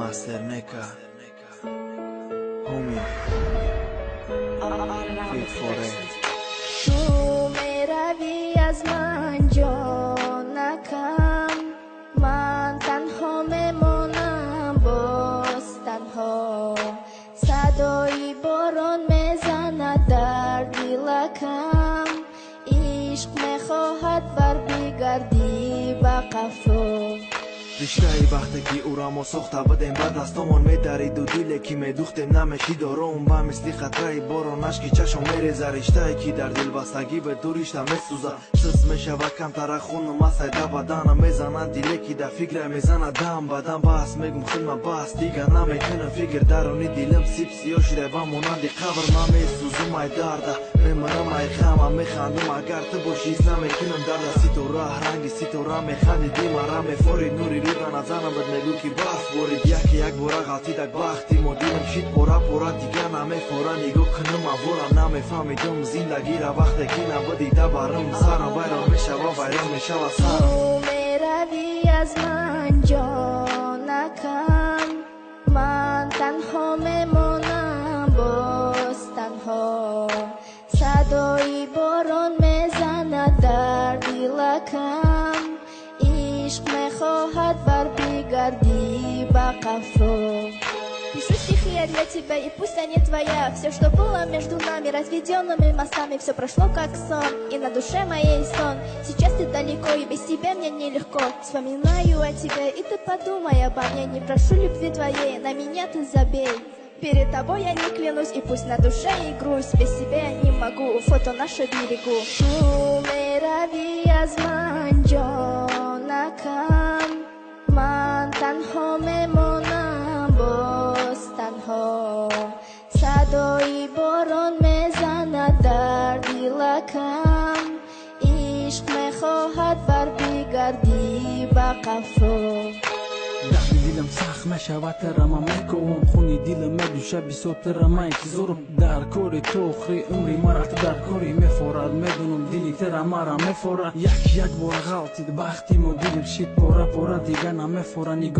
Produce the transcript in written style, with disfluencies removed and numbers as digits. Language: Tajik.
Мастер Нека, Homie, Fit for it. Ту меравӣ аз ман, ҷонакам, ман танҳо мемонам, боз танҳо. Садои борон мезанад дар дилакам, ишқ мехоҳад барбигардӣ ба қафо. Риштаи бахте, ки ӯра мо сохта будем, ба дастомон медариду диле, ки медухтем, намешид ором, ба мисли қатраи борон ашки чашм мереза. Риштае, ки дар дилбастагӣ бе ту ришта месӯза, сис мешава камтара, хунум асайда баданам мезанад. Диле, ки дар фикра мезанад дам ба дам, бас мегум хидма, бас, дига намекунам фикр. Даруни дилам сип сиёҳ шуда ба монанди қабр. Ман месӯзум ай дарда, мемирам ай ғама, механдум, агар ту бошӣ, ҳис намекунам дарда. Ситора ранги ситора механди, димара мефорид, нури рӯда назарам бад, мегӯ, ки барф борид. Яке як бора ғалтидак бахти мо, дилам шид пора пора, дига намефора. Нигоҳ кунам аввора, намефаҳмидум зиндагира, вақте ки набудӣ барам. Сарам вайрон мешава, вайрон мешава сарам. Ту меравӣ аз ман, ҷонакам, ман танҳо мемонам, боз танҳо. Садои борон мезанад дар дилакам, ишқ мехоҳад барбигардӣ ба қафо. Пишу стихи я для тебя, и пусть они твоя. Все, что было между нами, разведенными мостами, все прошло, как сон, и на душе моей стон. Сейчас ты далеко, и без тебя мне нелегко. Вспоминаю о тебе, и ты подумай обо мне. Не прошу любви твоей, на меня ты забей. Перед тобой я не клянусь, и пусть на душе и грусть. Без тебя я не могу, фото наше берегу. Ту меравӣ аз ман, ҷонакам, ман танҳо мемонам, боз танҳо. Садои борон мезанад дар дилакам, ишқ мехоҳад барбигардӣ ба қафо. Дарди дилам сахт мешавад, тарама мековам, хуни дилам медӯша бисёр, тарама интизорам. Дар кори ту охири умри ма рафта, дар кори мефорад, медонам, дили тара мара мефора. Як як бора ғалтид бахти мо, дилим шид пора пора, дига намефора. Нигоҳ.